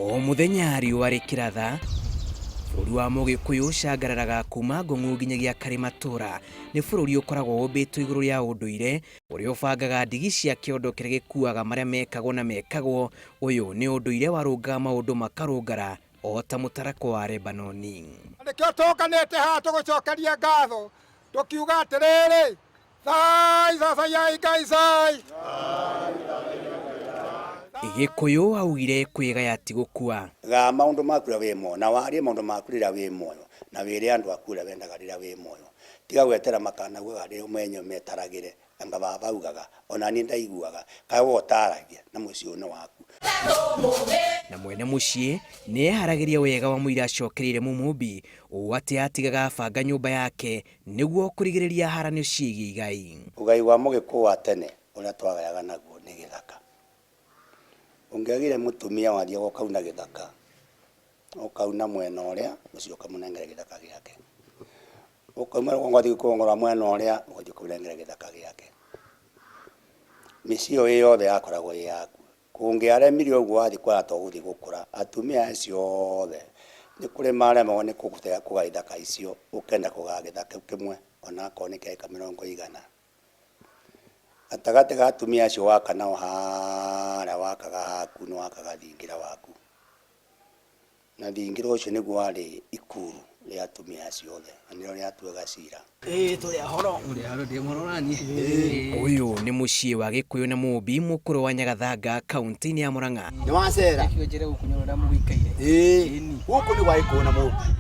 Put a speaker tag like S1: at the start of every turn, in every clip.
S1: O mũthenya riũa rĩkĩratha, bũrũri wa Mũgĩkũyũ ũcangararaga kuma Ngong'u nginyagia Karĩmatũra. Nĩ bũrũri ũkoragwo ũmbĩtwo igũrũ rĩa ũndũire, ũrĩa ũbangaga ndigi cia kĩondo kĩrĩa gĩkuaga marĩa mekagwo na mekagwo. Ũyũ nĩ ũndũire warũngaga maũndũ makarũngara o ta mũtarakwa wa Lebanoni.
S2: Nĩkĩo tũnganĩte haha tũgũcokerie ngatho tũkiuga atĩrĩrĩ, Thai thathayai Ngai thai.
S1: Gĩkũyũ augire kwĩgaya ti gũkua.
S3: Gaa maũndũ maku rĩrĩa wĩ muoyo, na warie maũndũ maku rĩrĩa wĩ muoyo, na wĩre andũ aku ũrĩa wendaga rĩrĩa wĩ muoyo. Tiga gwetera makanaugaga rĩrĩa mwenyewe metaragĩre, anga baba augaga, o na niĩ ndaiguaga, kaĩ we ũtaaragia, na mũciĩ ũyũ nĩ waku.
S1: Na mwene mũciĩ nĩ eharagĩria wega wa mũira acokereire Mũmũmbi ũũ atĩ atigaga abanga nyũmba yake Nĩguo kũrigĩrĩria haranio ciĩgiĩ igai.
S3: Ũgai wa Mũgĩkũyũ wa tene ũrĩa twagayaga naguo nĩ gĩthaka. Ũngĩagire mũtumia wathiaga ũkauna gĩthaka, ũkauna mwena ũrĩa, ũcio ũkamũnengera gĩthaka gĩake. Ũkauma rũgongo ũgathiĩ rũgongo rwa mwena ũrĩa, ũgathiĩ ũkamũnengera gĩthaka gĩake. Mĩciĩ ĩyo ĩ yothe yakoragwo ĩ yaku. Kũngĩaremire ũguo wathiĩ kwara to gũthiĩ gũkũra, atumia acio othe nĩ kũrĩ maremagwo nĩ kũgaya ithaka icio, ũkenda kũgaya gĩthaka kĩmwe ona akorwo nĩ kĩa ĩka mĩrongo ĩigana. Gatagatĩ ga atumia acio waka nao harĩa wakaga haku nĩ wakaga thingira waku. Na thingira ũcio nĩguo warĩ ikuru rĩa atumia acio othe, na nĩrĩo rĩatuaga cira.
S4: Ĩĩ tũrĩ ahoro.
S5: Ũrĩ ahoro ndĩ mũhoro naniĩ.
S1: Ũyũ nĩ mũciĩ wa Gĩkũyũ na Mũmbi mũkũrũ wa Nyagathanga kaunti-inĩ ya Murang'a.
S6: Nĩ wacera?
S5: Reke ũnjĩre gũkũ nĩ ũrĩa mũgĩikaire.
S6: Ĩĩ.
S5: Ĩni.
S6: Gũkũ nĩ gwa Gĩkũyũ na Mũmbi.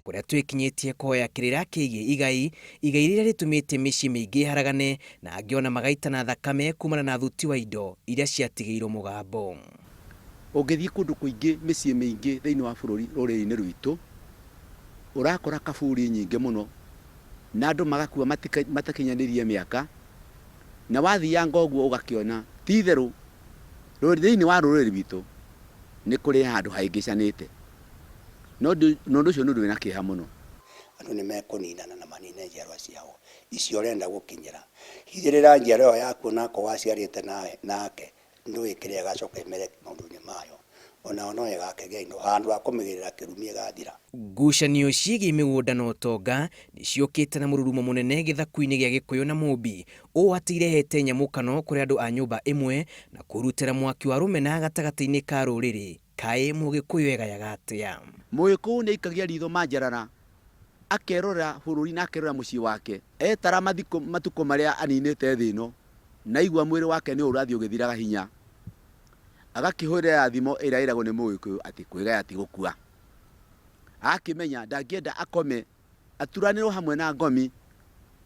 S1: Kũrĩa twĩkinyĩtie kũhoya kĩrĩra kĩgiĩ igai, igai rĩrĩa rĩtũmĩte mĩciĩ mĩingĩ ĩharagane na angĩ ona magaitana thakame kumana na thuti wa indo iria ciatigĩirwo mũgambo.
S6: Ũngĩthiĩ kũndũ kũingĩ mĩciĩ mĩingĩ thĩinĩ wa bũrũri rũrĩrĩ-inĩ rwitũ, ũrakora kaburi nyingĩ mũno na andũ magakua matakinyanĩirie mĩaka, na wathianga ũguo ũgakĩona ti itherũ thĩinĩ wa rũrĩrĩ rwitũ nĩ kũrĩ handũ hahĩngĩcanĩte. Na ũndũ ũcio nĩ ũndũ wĩna kĩeha mũno.
S3: Andũ nĩ mekũninana na manine njiarwa ciao icio ũrenda gũkinyĩra. Hithĩrĩra njiarwa ĩyo yaku onakorwo waciarĩte nake Ndũĩ kĩrĩa ĩgacoka ĩmere maũndũ-inĩ mayo, o nayo no ĩgakĩgĩa indo, handũ ha kũmĩgĩrĩra kĩrumi ĩgathira.
S1: Ngucanio ciĩgiĩ mĩgũnda na ũtonga nĩ ciũkĩte na mũrurumo mũnene gĩthaku-inĩ gĩa Gĩkũyũ na Mũmbi ũũ atĩ irehete nyamũkano kũrĩ andũ a nyũmba ĩmwe na kũrutĩra mwaki wa rũmena gatagatĩ-inĩ ka rũrĩrĩ. Kaĩ Mũgĩkũyũ egayaga atĩa?
S6: Mũgĩkũyũ nĩaikagia ritho manjarara, akerorera bũrũri na akerorera mũciĩ wake. Etara matukũ marĩa aninĩte thĩ ĩno, na aigua mwĩrĩ wake nĩ ũrathiĩ ũgĩthiraga hinya, agakĩhũrĩra thimo ĩrĩa ĩragwo nĩ Mũgĩkũyũ atĩ kwĩgaya ti gũkua. Agakĩmenya ndangĩenda akome aturanĩrwo hamwe na ngomi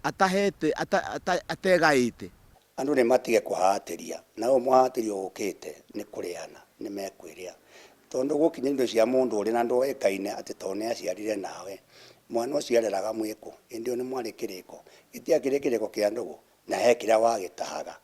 S6: atahete, ategaĩte.
S3: Andũ nĩ matige kũhatĩria, na ũyũ mũhatĩrio ũkĩte nĩ kũrĩana, nĩ mekwĩrĩa. Tondũ gũkinya indo cia mũndũ ũrĩa na ndũĩkaine atĩ tondũ nĩ aciarire nawe, mwana ũcio areraga mwĩ kũ? Hĩndĩ ĩyo nĩ mwarĩ kĩrĩko? Gĩtiakĩrĩ kĩrĩko kĩa ndũgũ? Na he kĩrĩa wagĩtahaga.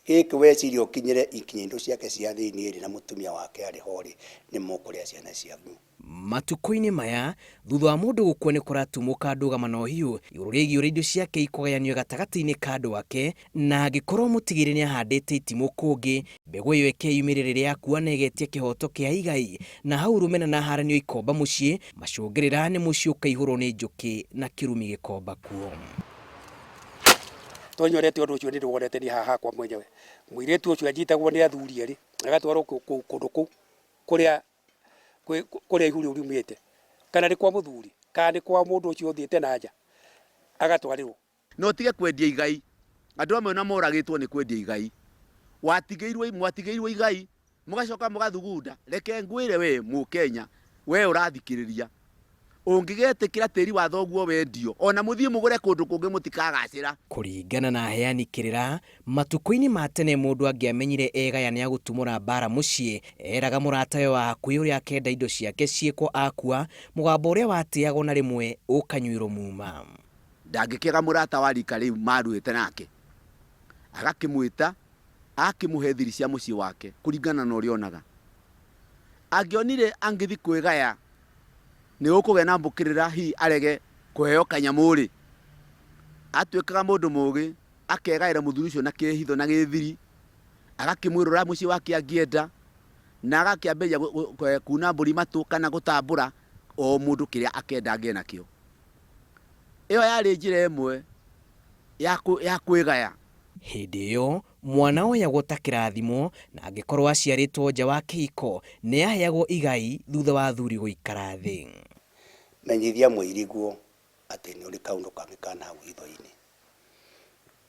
S3: Gĩkĩ weciria ũkinyĩre ikinya indo ciake cia thĩinĩ rĩ, na mũtumia wake arĩ ho rĩ, nĩ mũkũrĩa ciana ciaku.
S1: Matukũ-inĩ maya, thutha wa mũndũ gũkua nĩ kũratumũka ndũgama na ũhiũ igũrũ rĩgiĩ ũrĩa indo ciake ikũgayanio gatagatĩ-inĩ ka andũ ake, na angĩkorwo mũtigĩrĩ nĩ ahandĩte itimũ kũngĩ, mbegũ ĩyo ĩkeyumĩria rĩrĩa akua na ĩgetia kĩhoto kĩa igai, na hau rũmena na haranio ikomba mũciĩ, macũngĩrĩra nĩ mũciĩ ũkaihũrwo nĩ njũkĩ na kĩrumi gĩkomba kuo.
S2: Tonyorete ũndũ ũcio nĩ ndĩwonete niĩ haha hakwa mwenyewe. Mũirĩtu ũcio anyitagwo nĩ athuri erĩ, agatwarwo kũndũ kũu kũrĩa kũrĩa ihu rĩu riumĩte, kana nĩ kwa mũthuri, kana nĩ kwa mũndũ ũcio ũthiĩte na nja, agatwarĩrwo.
S6: Na ũtige kwendia igai. Andũ amwe ona moragĩtwo nĩ kwendia igai. Watigĩirwo, mwatigĩirwo igai, mũgacoka mũgathugunda. Reke ngwĩre we Mũkenya, we ũrathikĩrĩria, ũngĩgetĩkĩra tĩri wa thoguo wendio, ona mũthiĩ mũgũre kũndũ kũngĩ mũtikagacĩra.
S1: Kũringana na aheani kĩrĩra, Matukũ-inĩ ma tene mũndũ angĩamenyire egaya nĩagũtumũra mbaara mũciĩ, eraga mũratawe wa hakuhĩ ũrĩa akenda indo ciake ciĩkwo akua, mũgambo ũrĩa watĩagwo na rĩmwe ũkanyuĩrwo muma.
S6: Ndangĩkĩaga mũrata wa rika rĩu maruĩte nake, agakĩmwĩta, agakĩmũhe thiri cia mũciĩ wake kũringana na ũrĩa onaga. Angĩonire angĩthiĩ kwĩgaya nĩ gũkũgĩa na mbũkĩrĩra hihi arege kũheo kanyamũ-rĩ, atuĩkaga mũndũ mũgĩ akegaĩra mũthuri ũcio na kĩhitho na gĩthiri, agakĩmwĩra ũrĩa mũciĩ wake angĩenda, Na agakĩambĩrĩria kuna mbũri matũ kana gũtambũra o mũndũ kĩrĩa akenda agĩe nakĩo. Ĩyo yarĩ njĩra ĩmwe ya kwĩgaya.
S1: Hĩndĩ ĩyo mwana oyagwo ta kĩrathimo, na angĩkorwo aciarĩtwo nja wa kĩhiko nĩ aheagwo igai thutha wa athuri gũikara thĩ.
S3: Menyithia mũiriguo atĩ nĩ ũrĩ kaũndũ kangĩ kana hau hitho-inĩ.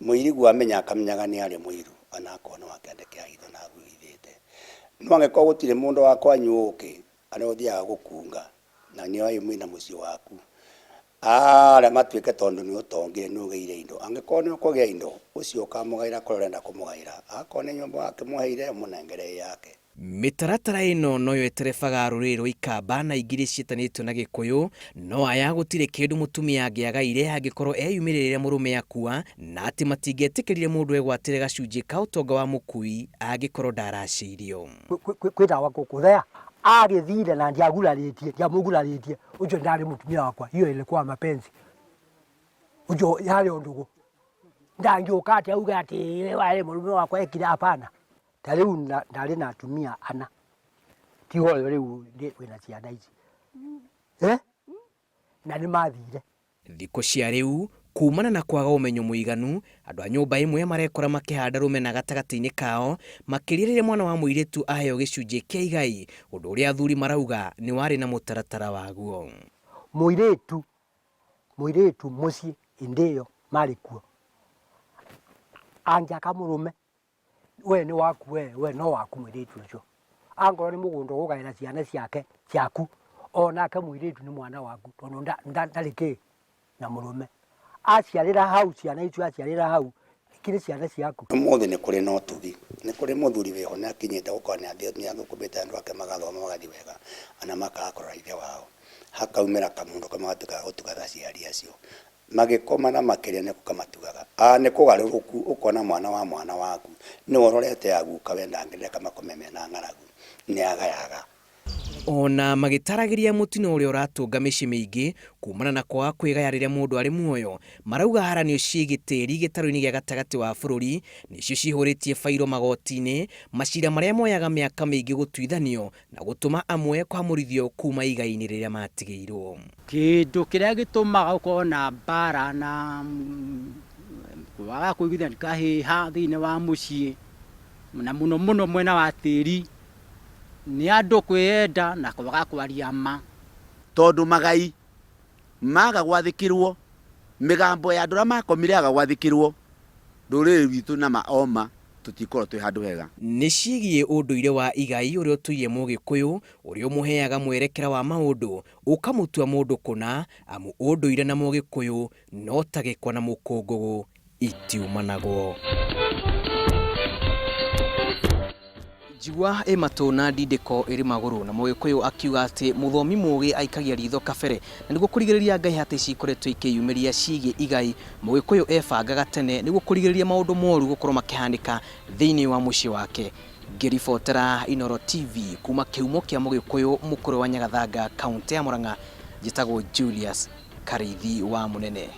S3: Mũiriguo amenya akamenyaga nĩ arĩ mũiru, onakorwo nĩ wa kĩande kĩa hitho na aguithĩte. No angĩkorwo gũtirĩ mũndũ wa kwanyu ũkĩ, arĩa ũthiaga gũkunga, na nĩ oĩ mwĩna mũciĩ waku, arĩa matuĩke tondũ nĩ ũtongire nĩ ũgĩire indo. Angĩkorwo nĩ ũkũgĩa indo, ũcio ũkamũgaĩra kũrĩa ũrenda kũmũgaĩra. Akorwo nĩ nyũmba wakĩmũheire, ũmũnengere ĩ yake.
S1: Mĩtaratara ĩno noyo ĩterebaga rũrĩrĩ rwa Ikamba na ingĩ iria ciĩtanĩtio na Gĩkũyũ, no aya gũtirĩ kĩndũ mũtumia angĩagaire angĩkorwo eyumĩrĩre mũrũme akua, na atĩ matingĩetĩkĩrire mũndũ egwatĩre gacunjĩ ka ũtonga wa mũkui angĩkorwo ndaracĩirio.
S4: Kwĩtawa gũkũ agĩthire na ndiagurarĩtie, ndiamũgurarĩtie, ũcio ndarĩ mũtumia wakwa, hiyo ilikuwa mapenzi, ũcio yarĩ ũndũgũ. Ndangĩũka atĩ auge atĩ warĩ mũrũme wakwa ekire, hapana. Ta rĩu ndarĩ na atumia ana, tiga ũyũ rĩu wĩna ciana ici, na nĩ mathire.
S1: Thikũ cia rĩu kumana na kwaga ũmenyo mũiganu, andũ a nyũmba ĩmwe marekora makĩhanda rũmena gatagatĩ-inĩ kao, makĩria rĩrĩa mwana wa mũirĩtu aheo gĩcunjĩ kĩa igai, ũndũ ũrĩa athuri marauga nĩ warĩ na mũtaratara waguo.
S4: Mũirĩtu mũciĩ hĩndĩ ĩyo marĩ kuo, angĩaka mũrũme, we nĩ waku, we no waku mũirĩtu ũcio. Angorwo nĩ mũgũnda ũgũgaĩra ciana ciake ciaku, onake mũirĩtu nĩ mwana waku, tondũ ndarĩ kĩ na mũrũme. Aciarĩra hau, ciana icio aciarĩra hau, ikĩrĩ ciana ciaku.
S3: Ũmũthĩ nĩ kũrĩ na ũtugi, nĩ kũrĩ mũthuri wĩho nĩ akinyĩte gũkorwo nĩ athũkũmĩte andũ ake magathoma magathiĩ wega, ona makaga kũrora ithe wao. Hakaumĩra kamũndũ kamwe gatuĩkaga gũtuga aciari acio. Magĩkoma na makĩrĩa nĩ kamatugaga. Nĩ kũgarũrũku ũkona mwana wa mwana waku nĩwe ũrorete aguka we ndangĩreka makome mena ng'aragu, nĩ agayaga.
S1: Ona magĩtaragĩria mũtino ũrĩa ũratũnga mĩciĩ mĩingĩ kumana na kwaga kwĩgaya rĩrĩa mũndũ arĩ muoyo, marauga haranio ciĩgiĩ tĩri gĩtarũ-inĩ gĩa gatagatĩ wa bũrũri nĩcio cihũrĩtie bairo magoti-inĩ, macira marĩa moyaga mĩaka mĩingĩ gũtuithanio na gũtũma amwe kũhamũrithio kuma igai-inĩ rĩrĩa matigĩirwo.
S7: Kĩndũ kĩrĩa gĩtũmaga gũkorwo na mbara na kwaga kũiguithania kahĩha thĩinĩ wa mũciĩ, na mũno mũno mwena wa tĩri, nĩ andũ kwĩyenda na kwaga kwaria ma.
S6: Tondũ magai maga gwathĩkĩrwo, mĩgambo ya andũ arĩa makomire yaga gwathĩkĩrwo, rũrĩrĩ rwitũ na ma oma tũtikorwo twĩ handũ hega.
S1: Nĩ ciĩgiĩ ũndũire wa igai ũrĩa ũtũire Mũgĩkũyũ, ũrĩa ũmũheaga mwerekera wa maũndũ, ũkamũtua mũndũ kũna, amu ũndũire na Mũgĩkũyũ no ta gĩkwa na mũkũngũgũ itiumanagwo. Njigua ĩ matũ na ndindĩko ĩrĩ magũrũ, na Mũgĩkũyũ akiuga atĩ mũthomi mũgĩ aikagia ritho kabere, na nĩguo kũrigĩrĩria ngai hata ici ikoretwo ikĩyumĩria ciĩgiĩ igai, Mũgĩkũyũ ebangaga tene nĩguo kũrigĩrĩria maũndũ moru gũkorwo makĩhanĩka thĩinĩ wa mũciĩ wake. Ngĩribotera Inooro TV kuma kĩhumo kĩa Mũgĩkũyũ mũkũrũ wa Nyagathanga, kaũntĩ ya Murang'a, njĩtagwo Julius Karĩithi wa Mũnene.